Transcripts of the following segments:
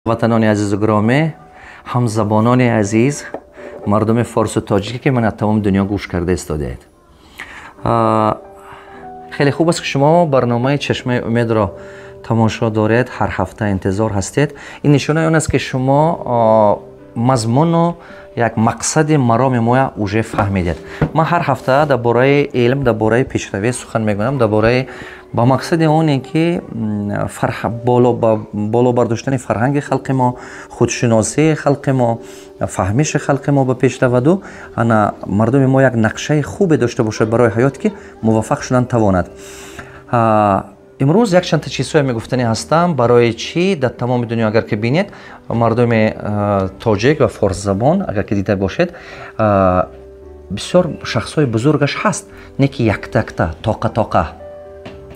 Ватанони азизу гиромӣ, ҳамзабонони азиз, мардуми форсу тоҷикӣ, ки ман аз тамоми дунё гӯш карда истодаед, хеле хуб аст, ки шумо барномаи «Чашмаи умедро» тамошо доред, ҳар ҳафта интизор ҳастед. Ин нишонаи он аст, ки шумо мазмуну як мақсади мароми моя уже фаҳмидед. Ман ҳар ҳафта дар бораи илм, дар бораи пешравӣ сухан мегӯям, дар бораи ба мақсади оне ки боло бардоштани фарҳанги халқи мо, худшиносии халқи мо, фаҳмиши халқи мо ба пеш раваду ана мардуми мо як нақшаи хубе дошта бошад барои ҳаёт, ки муваффақ шудан тавонад. Имрӯз якчандта чизҳое мегуфтанӣ ҳастам, барои чӣ дар тамоми дунё, агар ки бинед, мардуми тоҷик ва форсзабон, агар ки дида бошед, бисёр шахсҳои бузургаш ҳаст, не ки якта якта, тоқа тоқа,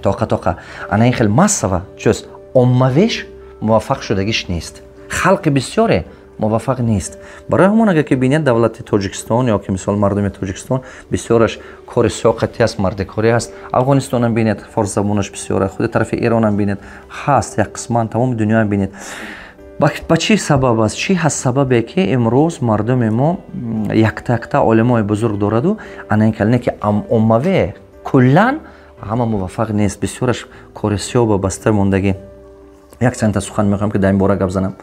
тоқа тоқа, ана ин хел массово чиз, оммавеш муваффақ шудагиш нест, халқи бисёре муваффақ нест. Барои ҳамон, агар ки бинед, давлати Тоҷикистон ё ки мисол мардуми Тоҷикистон бисёраш кори сиёқатӣ аст, мардикорӣ аст. Афғонистонам бинед, форсзабонаш бисёр, худи тарафи Эронам бинед, ҳаст як қисман, тамоми дунёам бинед. Ба чӣ сабаб аст? Чӣ ҳаст сабабе, ки имрӯз мардуми мо якта якта олимои бузург дораду ана ин кал не ки оммаве куллан ҳама муваффақ нест, бисёраш кори сиёҳ ба баста мондагӣ? Як чандта сухан мехоҳам, ки дар ин бора гап занам.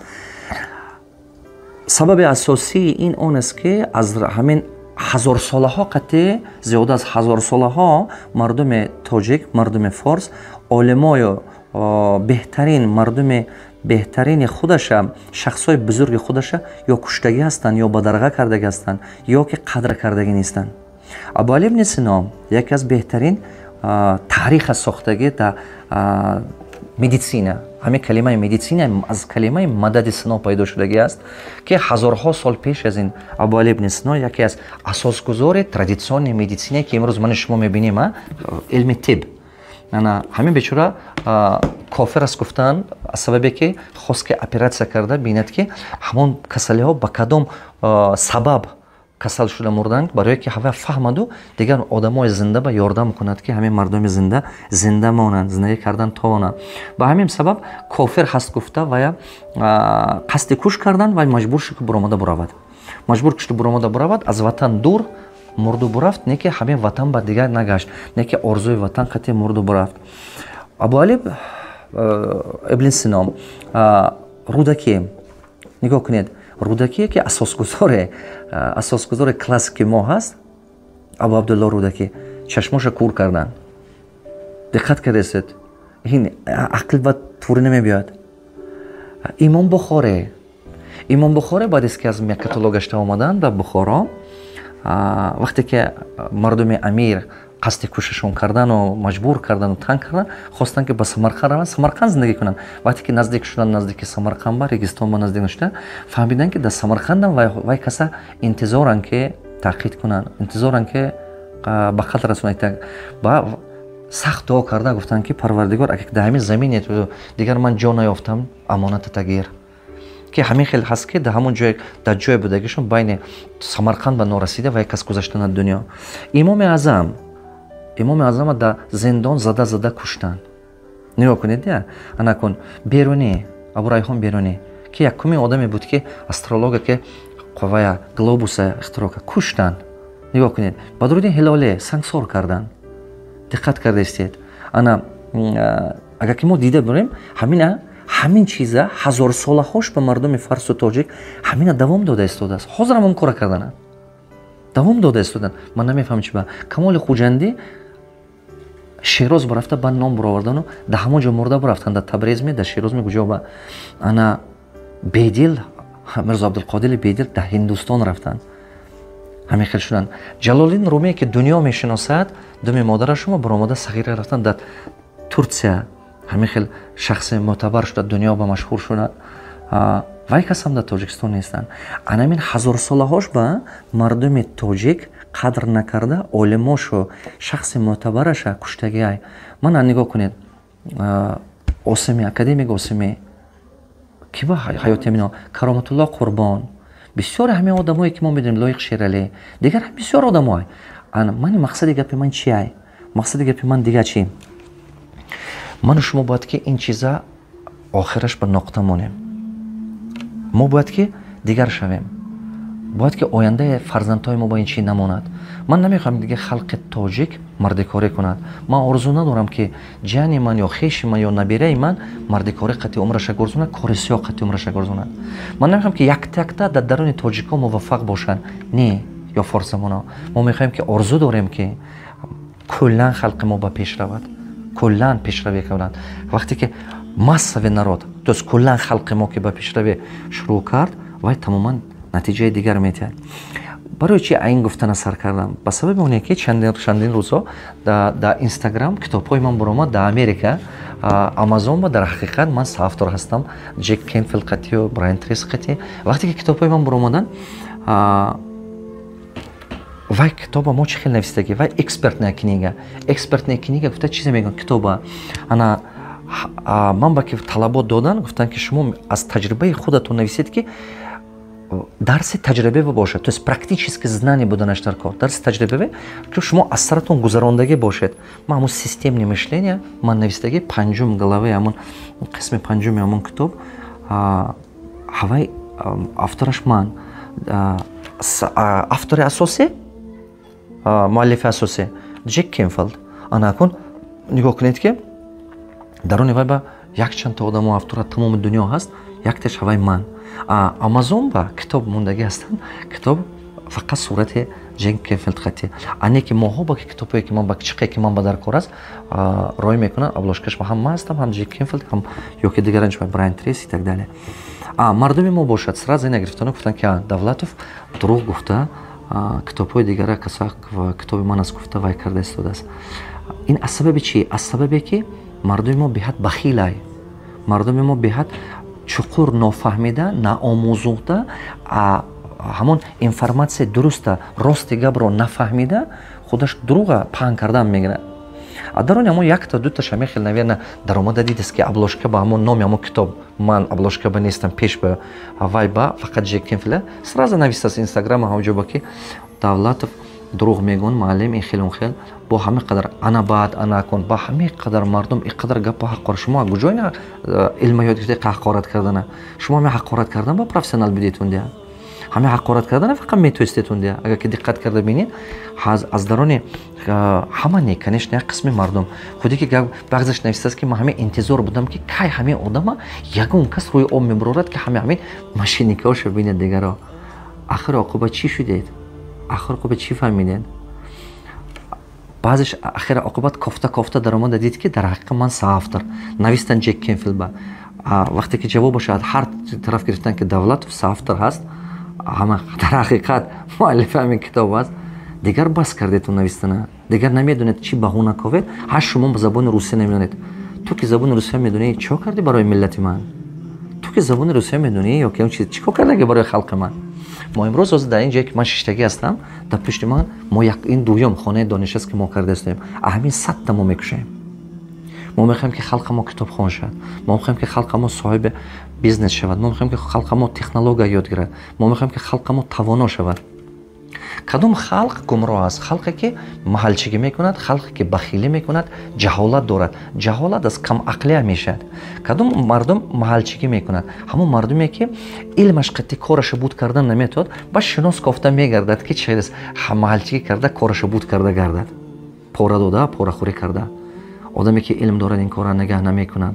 Сабаби асосии ин он аст, ки аз ҳамин ҳазорсолаҳо, қатъи зиёда аз ҳазорсолаҳо, мардуми тоҷик, мардуми форс олимою беҳтарин, мардуми беҳтарини худаша, шахсҳои бузурги худаша ё куштагӣ ҳастанд, ё бадарға кардагӣ ҳастанд, ё ки қадр кардагӣ нестанд. Абуали ибни Сино яке аз беҳтарин таъриха сохтагӣ дар медицина. Ҳамин калимаи медицина аз калимаи мадади Сино пайдо шудагӣ аст, ки ҳазорҳо сол пеш аз ин Абуали ибни Сино яке аз асосгузори традиционный медицина, ки имрӯз мани шумо мебинем, илми тиб. Ана ҳамин бечора кофир аст гуфтанд, аз сабабе ки хост, ки оператсия карда бинад, ки ҳамон касалиҳо ба кадом сабаб касал шуда мурданд, барое ки ҳава фаҳмаду дигар одамои зинда ба ёрдам кунад, ки ҳамин мардуми зинда зинда монанд, зиндагӣ кардан тавонанд. Ба ҳамин сабаб кофир ҳаст гуфта, вая қасди куш кардан. Вай маҷбур шуд, ки буромада буравад, маҷбур шуд, буромада буравад, аз ватан дур мурду бурафт. Не ки ҳамин ватан ба дигар нагашт, не ки орзуи ватан қатъи мурду бурафт. Абуали ибни Сино, Рудакӣ, нигоҳ кунед, Рудакие, ки асосгузори классики мо ҳаст, Абу Абдулло Рудакӣ, чашмоша кур карданд. Диққат кардесед, ин ақл ба тури намебиёяд. Имом Бухоре, Имом Бухоре баъдест, ки аз Меккатулло гашта омаданд ба Бухоро, вақте ки мардуми амир қасди кушашон кардану маҷбур кардану танг кардан, хостанд, ки ба Самарқанд раванд, Самарқанд зиндагӣ кунанд. Вақте ки наздик шуданд, наздики Самарқанд, ба регистон ба наздик шуда, фаҳмиданд, ки дар Самарқандам вай каса интизоранд, ки таъқид кунанд, интизоранд, ки ба қатл расонанд. Ба сахт дуо карда гуфтанд, ки Парвардигор, агар дар ҳамин замине дигар ман ҷо наёфтам, амонатата гир. Ки ҳамин хел ҳаст, ки дар ҳамон ҷой, дар ҷое будагишон, байни Самарқанд ба норасида, вай кас гузаштан аз дунё. Имоми Аъзам, Имоми Аъзама дар зиндон зада зада куштанд. Нигоҳ кунед, я анакун Берунӣ, Абурайҳон Берунӣ, ки якумин одаме буд, ки астролога, ки қуввая глобуса ихтироъ кард, куштанд. Нигоҳ кунед, Бадруддин Ҳилоле сангсор карданд. Диққат кардаистед? Ана агар ки мо дида бурем, ҳамина ҳамин чиза ҳазорсолаҳош ба мардуми фарсу тоҷик ҳамина давом дода истодааст. Ҳозирам он кора кардананд, давом дода истоданд. Ман намефаҳмам, чи ба Камоли Хуҷандӣ Шероз бурафта, ба ном буровардану дар ҳамон ҷо мурда бурафтанд, дар Табрезме, дар Шерозме, куҷо ба. Ана Бедил, Мирзо Абдулқодири Бедил дар Ҳиндустон рафтанд, ҳамин хел шуданд. Ҷалолиддин Румие, ки дунё мешиносад, думи модарашумо баромада сағира рафтанд дар Турсия, ҳамин хел шахси мӯътабар шуда, дунё ба машҳур шуда. Вай кас ҳам дар Тоҷикистон нестанд. Анамин ҳазорсолаҳош ба мардуми тоҷик қадр накарда, олимошу шахси мӯътабараша куштагиай. Мана нигоҳ кунед, Осимӣ, академик Осимӣ, ки ба ҳаёти мино, Кароматулло Қурбон, бисёре ҳамин одамое, ки мо медонем, Лоиқ Шералӣ, дигар бисёр одамое. Мани мақсади гапи ман чиай? Мақсади гапи ман дигар чи? Ману шумо бояд, ки ин чиза охираш ба нуқта монем. Мо бояд ки дигар шавем, бояд ки ояндаи фарзандҳои мо ба ин чӣ намонад. Ман намехоҳам, дига халқи тоҷик мардикорӣ кунад. Ман орзу надорам, ки ҷияни ман ё хеши ман ё набираи ман мардикорӣ қати умраша гурзонад, кори сиёҳ қати умраша гурзонад. Ман намехоҳам, ки якта якта дар даруни тоҷикҳо муваффақ бошанд, не, ё форсзабонҳо. Мо мехоҳем ки, орзу дорем, ки куллан халқи мо ба пеш равад, куллан пешравӣ кунад. Вақте ки массовый народ, то есть куллан халқи мо ки ба пешравӣ шурӯъ кард, вай тамоман натиҷаи дигар метиҳад. Барои чи ин гуфтана сар кардам? Ба сабаби оне ки чандин рӯзҳо дар Инстаграм китобҳои ман буромад. Дар Америка Амазон ба дар ҳақиқат ман соавтор ҳастам, Ҷек Кенфилд қатию Брайан Трейси қатӣ. Вақте ки китобҳои ман буромаданд, вай китоба мо чӣ хел навистагӣ? Вай экспертная книга. Экспертная книга гуфта чизе мегӯянд китоба. Ана ман ба ки талабот додан, гуфтанд, ки шумо аз таҷрибаи худатон нависед, ки дарси таҷрибавӣ бошад, то есть практически знание буданаш дар кор, дарси таҷрибавӣ, ки шумо аз саратон гузарондагӣ бошед. Ман ҳамун системное мышление ман навистагӣ, панҷум главаи ҳамун қисми панҷуми ҳамун китоб, ҳавай автораш ман, автори асосӣ, муаллифи асосӣ Ҷек Кенфилд. Ана акун нигоҳ кунед, ки даруни вай ба якчандта одамо автора тамоми дунё ҳаст, якташ ҳавай ман. Амазон ба китоб мондагӣ ҳастанд, китоб фақат сурати Ҷек Кенфилд хати. Ане ки моҳо ба китобҳое ки ман ба чиқе ки ман ба дар кор аст, рой мекунанд, обложкаш ба ҳам ман ҳастам, ҳам Ҷек Кенфилд, ҳам ё ки дигаранч, Брайан Трейси и так далее. Мардуми мо бошад, сразу ина гирифтану гуфтанд, ки Давлатов дурӯғ гуфта, китобҳои дигара каса китоби ман аст гуфта вай карда истодааст. Ин аз сабаби чӣ? Аз сабабе ки мардуми мо беҳад бахилай, мардуми мо беҳад чуқур нофаҳмида, наомӯзухта, ҳамон информатсия дуруста, рости гапро нафаҳмида, худаш дурӯға паҳн кардан мегирад. А дарони ҳамон якта дуташа мехел, наверно, даромада дидест, ки обложка ба ҳамон номи ҳамон китоб ман обложка ба нестам, пеш ба вай ба фақат Ҷек Кенфилд. Сразу навистааст Инстаграма ҳамҷо ба, ки Давлатов дурӯғ мегӯн, муаллим ин хел, он хел, бо ҳама қадар ана баъд ана кун, ба ҳамаи қадар мардум ин қадар гапа ҳаққорат. Шумо куҷо ина илма ёд гирифта ҳақорат кардана? Шумо ҳами ҳақорат кардан ба профессионал бидетун дия, ҳами ҳақорат кардана фақат метоистетун дия. Агар ки диққат карда бинед, аз дарони ҳама не, конечно, як қисми мардум худе ки баъзеш навистааст, ки ман ҳами интизор будам, ки кай ҳамин одама ягон кас рӯи об мебурорад, ки ҳами ҳамин мошенникаҳошо бинад дигаро. Ахир оқибат чӣ шудед? Ахир оқибат чӣ фаҳмидед? Баъзеш ахир оқибат кофта кофта даромада дид, ки дар ҳақиқат ман соавтор навистан Ҷек Кенфилд ба. Вақте ки ҷавобаша ҳар тараф гирифтан, ки Давлатов соавтор ҳаст, ҳама дар ҳақиқат муаллифи ҳамин китоб аст, дигар бас кардетун навистана, дигар намедонед чӣ баҳона ковед. Ҳар шумо ба забони русия намедонед. Ту ки забони русия медонӣ, чӣ кардӣ барои миллати ман? Ту ки забони русия медонӣ ё ки чӣ кор кардаги барои халқи ман? Мо имрӯз ҳозир дар ин ҷое ки ман шиштагӣ ҳастам, дар пушти ман мо ин дуюм хонаи дониш аст, ки мо карда истоем. Ҳамин садта мо мекушоем. Мо мехоҳем, ки халқа мо китобхон шавад. Мо мехоҳем, ки халқа мо соҳиби бизнес шавад. Мо мехоҳем, ки халқа мо технология ёд гирад. Мо мехоҳем, ки халқа мо тавоно шавад. Кадом халқ гумроҳ аст? Халқе ки маҳалчигӣ мекунад, халқе ки бахилӣ мекунад, ҷаҳолат дорад. Ҷаҳолат аз камақлия мешавад. Кадом мардум маҳалчигӣ мекунад? Ҳамон мардуме ки илмаш қатъи кораша буд кардан наметавонад, ба шинос кофта мегардад, ки чиз маҳалчигӣ карда, кораша буд карда гардад, пора дода, порахӯрӣ карда. Одаме ки илм дорад, ин корра нигаҳ намекунад.